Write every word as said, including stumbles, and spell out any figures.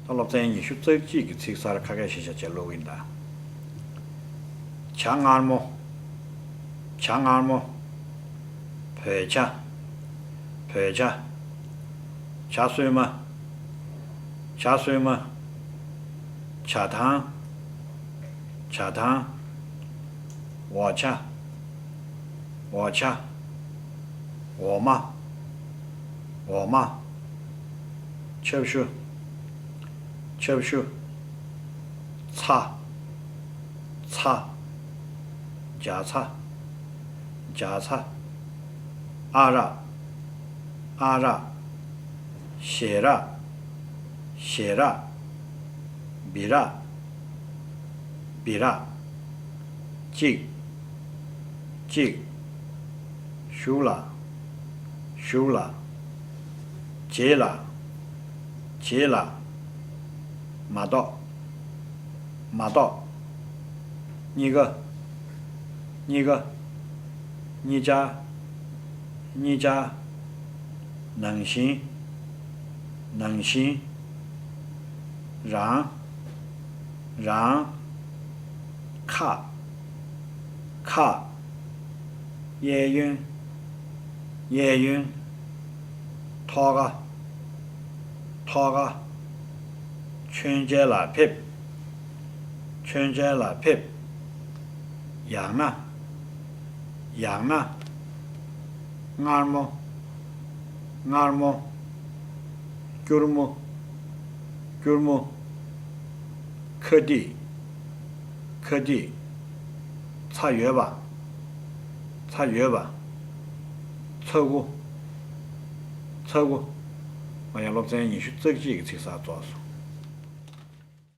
ད་སློབ་ཚན་ཉི་ཤུ་རྩ་གཅིག་གི་ཚིག་གསར་ཁ་སྐད་གཞི་བཞག་བྱས་ཀློག་གི་ཡིན་ད། ཇ་མངར་མོ། ཇ་མངར་མོ། བོད་ཇ། བོད་ཇ། ཇ་སྲུབས་མ། ཇ་སྲུབས་མ། ཇ་ཐང་། ཇ་ཐང་། འོ་ཇ། འོ་ཇ། འོ་མ། འོ་མ། ཆབ་ཞུ། ཆབ་ཞུ། ཚྭ། ཚྭ། ཇ་ཚྭ། ཇ་ཚྭ། ཨ་རག། ཨ་རག། ཞེ་རག། ཞེ་རག། སྦི་རག། སྦི་རག། གཅིག། གཅིག། ཞུགས་ལ། ཞུགས་ལ། རྗེས་ལ། རྗེས་ལ། མ་གཏོགས། མ་གཏོགས། གཉིས་ཀ། གཉིས་ཀ། གཉིས་ཆ། གཉིས་ཆ། ནང་བཞིན། ནང་བཞིན། རང་། རང་། ཁ། ཁ། གཡས་གཡོན། གཡས་གཡོན། ཐོག་ཁ། ཐོག་ཁ། མཆོད་མཇལ་ལ་ཕེབས། མཆོད་མཇལ་ལ་ཕེབས། ཡང་ན། ཡང་ན། མངར་མོ། མངར་མོ། སྐྱུར་མོ། སྐྱུར་མོ། ཁ་སྡིག། ཁ་སྡིག། ཚྭ་ཡོད་པ། ཚྭ་ཡོད་པ། ཚ་ཁུ། ཚ་ཁུ། ང་ཡང་སློབ་ཚན་ཉི་ཤུ་རྩ་གཅིག་གི་ཚིག་གསར་རྫོགས་སོང་།